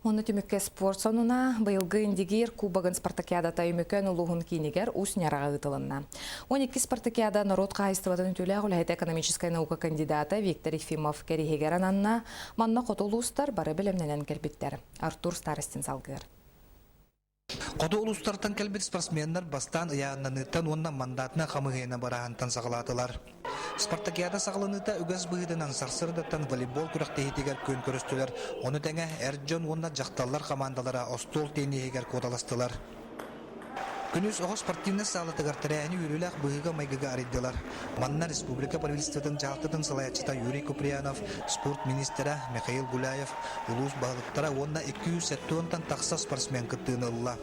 Онно түмүккэ спорт сонуна быйылгы Индигиир Кубогын спартакиадата Өймөкөөн улууһун киинигэр Уус Ньараҕа ыытылынна. 12 спартакиада норуот хаһаайыстыбатын үтүөлээх үлэһитэ экономическай наука кандидата Виктор Ефимов кэриэһигэр ананна. Манна хоту улуустар бары бэлэмнэнэн кэлбиттэр. Артур Старостин салгыыр. Хоту улуустартан кэлбит спортсменнар бастаан ыйааһыннаныыттан уонна мандатынан хамыыһыйаны барааһынтан саҕалаатылар. Спартакиада саҕаланыыта үгэс быһыытынан сарсыардаттан волейбол күрэхтэһиитигэр күөн көрүстүлэр, ону тэҥэ эр дьон уонна дьахталлар хамаандалара остуол тенниһигэр куоталастылар. Күнүс оҕо спортивнай саалатыгар тэрээһини үөрүүлээх быһыыга-майгыга арыйдылар. Манна республика правительствотын дьаһалтатын салайааччыта Юрий Куприянов, спорт министрэ Михаил Гуляев, улуус баһылыктара уонна 270-тан тахса спортсмен кыттыыны ылла.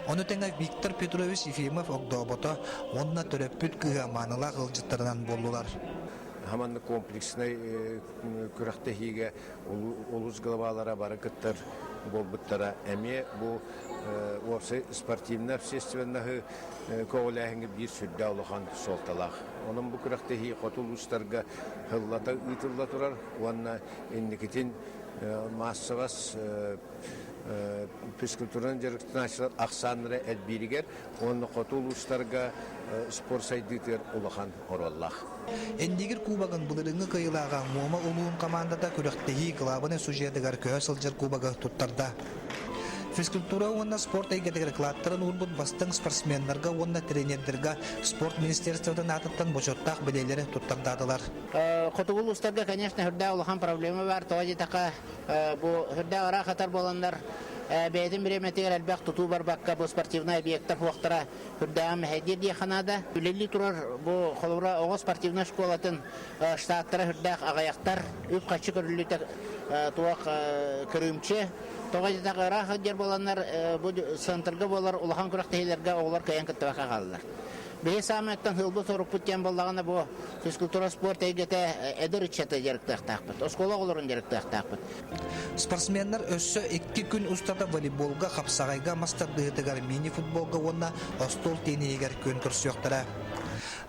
Ону тэҥэ Виктор Петрович Ефимов огдообото уонна төрөппүт кыыһа маанылаах ыалдьыттарынан буоллулар. Хаманнык комплекснай күрэхтэһиигэ улуус главалара бары кыттар буолбуттара. Эмиэ бу уопсай спортивнай общественноһы көҕүлээһиҥҥэ биир сүрдээх улахан суолталаах. Онон бу күрэхтэһии хоту улуустарга сыллата ыытылла турар уонна инникитин маассабас физкультуранан дьарыктанааччылар ахсааннара элбииригэр уонна хоту улуустарга спорт сайдыытыгар улахан оруоллаах. Индигир Кубогын былырыыҥҥы кыайыылааҕа Муома улууһун хамаандата күрэхтэһии кылаабынай судьуйатыгар көһө сылдьар кубогы туттарда. Физкультура уонна спорт эйгэтигэр кылааттарын уурбут бастыҥ спортсменнарга уонна тренердэргэ спорт министерствотын аатыттан бочуоттаах бэлиэлэри туттардаатылар. Хотугу улуустарга, конечно, сүрдээх улахан проблема баар. Тоҕо диэтэххэ, Бу сүрдээх ыраах атар буоланнар, бэйэтин бириэмэтигэр элбэх тутуу барбакка, бу спортивнай объектар суохтара сүрдээҕин мэһэйдиир диэххэ наада. Үлэлии турар бу холобура оҕо спортивнай школатын штаттара сүрдээх аҕыйахтар, үп-харчы көрүллүүтэ туох кырыымчы. Тоҕо диэтэххэ ыраах сылдьар буоланнар, бу центрга буолар улахан күрэхтэһиилэргэ оҕолор кыайан кыттыбакка хааллылар. Биһи саамай сылбыт сорукпут диэн буоллаҕына бу физкультура спорт эйгэтэ эдэр ыччаты дьарыктыахтаахпыт, оскуола оҕолорун дьарыктыахтаахпыт. Спортсменнар өссө икки күн устата волейболга, хапсаҕайга, мас тардыһыытыгар, мини-футболга уонна остуол тенниһигэр күөн көрсүөхтэрэ.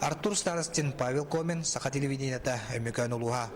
Артур Старостин, Павел Комин, Саха телевидениета, Өймөкөөн улууһа.